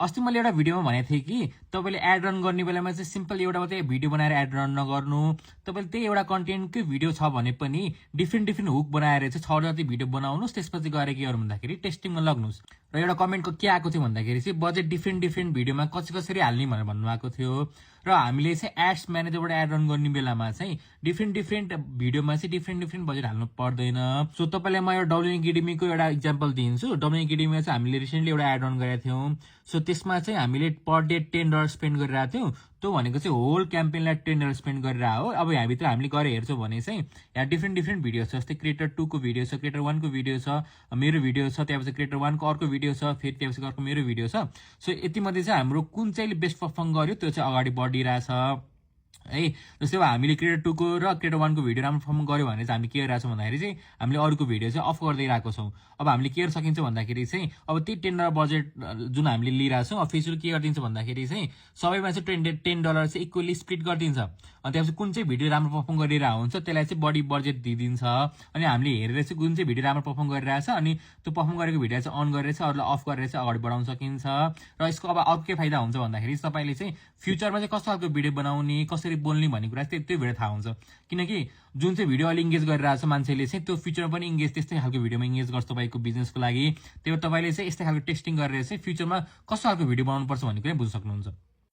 अस्ति मैले एउटा भिडियोमा भनेको थिएँ कि तपाईँले एड रन गर्ने बेलामा चाहिँ सिम्पल एउटा मात्रै भिडियो बनाएर एड रन नगर्नु। तपाईँले त्यही एउटा कन्टेन्टकै भिडियो छ भने पनि डिफ्रेन्ट हुक बनाएर चाहिँ 6 जति भिडियो बनाउनुहोस्, त्यसपछि गएर के गर्नु भन्दाखेरि टेस्टिङमा लाग्नुहोस्। र एउटा कमेन्टको के आएको थियो भन्दाखेरि चाहिँ बजेट डिफ्रेन्ट भिडियोमा कसरी हाल्ने भनेर भन्नुभएको थियो। र हामीले चाहिँ एड्स म्यानेजरबाट एड रन गर्ने बेलामा चाहिँ डिफ्रेन्ट भिडियोमा चाहिँ डिफ्रेन्ट बजेट हाल्नु पर्दैन। सो तपाईँलाई म एउटा WNAcademy को एउटा इक्जाम्पल दिन्छु। WNAcademy मा चाहिँ हामीले रिसेन्टली एउटा एड रन गरेका थियौँ। सो त्यसमा चाहिँ हामीले पर डे $10 स्पेन्ड गरिरहेको थियौँ। त्यो भनेको चाहिँ होल क्याम्पेनलाई $10 स्पेन्ड गरेर हो। अब हामीभित्र हामीले गरेर हेर्छौँ भने चाहिँ यहाँ डिफ्रेन्ट भिडियो छ, जस्तै क्रिएटर 2 को भिडियो छ, क्रिएटर 1 को भिडियो छ, मेरो भिडियो छ, त्यसपछि क्रिएटर 1 को अर्को भिडियो छ, फेरि त्यसपछि अर्को मेरो भिडियो छ। सो यति मध्ये चाहिँ हाम्रो कुन चाहिँ बेस्ट पर्फर्म गर्यो त्यो चाहिँ अगाडि बढिरहेछ है। जस्तै अब हामीले क्रिएटर 2 को र क्रिएटर 1 को भिडियो राम्रो पर्फर्म गर्यो भने चाहिँ हामी के गरिरहेको छौँ भन्दाखेरि चाहिँ हामीले अरूको भिडियो चाहिँ अफ गर्दै रहेको छौँ। अब हामीले के गर्न सकिन्छ भन्दाखेरि चाहिँ अब त्यही $10 बजेट जुन हामीले लिइरहेको छौँ, अब फेसबुक के गरिदिन्छ भन्दाखेरि चाहिँ सबैमा चाहिँ $10 चाहिँ इक्वली स्प्लिट गरिदिन्छ। अनि त्यसपछि कुन चाहिँ भिडियो राम्रो पर्फर्म गरिरहेको हुन्छ त्यसलाई चाहिँ बढी बजेट दिइदिन्छ। अनि हामीले हेरेर चाहिँ कुन चाहिँ भिडियो राम्रो पर्फर्म गरिरहेछ अनि त्यो पर्फर्म गरेको भिडियो चाहिँ अन गरेर चाहिँ अरूलाई अफ गरेर चाहिँ अगाडि बढाउन सकिन्छ। र यसको अब अर्को के फाइदा हुन्छ भन्दाखेरि तपाईँले चाहिँ फ्युचरमा चाहिँ कस्तो खालको भिडियो बनाउने, कसरी बोल्ने भन्ने कुरा चाहिँ त्यो भिडियो थाहा हुन्छ। किनकि जुन चाहिँ भिडियो अलि इङ्गेज गरिरहेको छ मान्छेले चाहिँ त्यो फ्युचरमा पनि इङ्गेज त्यस्तै खालको भिडियोमा इङ्गेज गर्छ तपाईँको बिजनेसको लागि। त्यही भएर तपाईँले चाहिँ यस्तै खालको टेस्टिङ गरेर चाहिँ फ्युचरमा कस्तो खालको भिडियो बनाउनुपर्छ भन्ने कुरा बुझ्न सक्नुहुन्छ।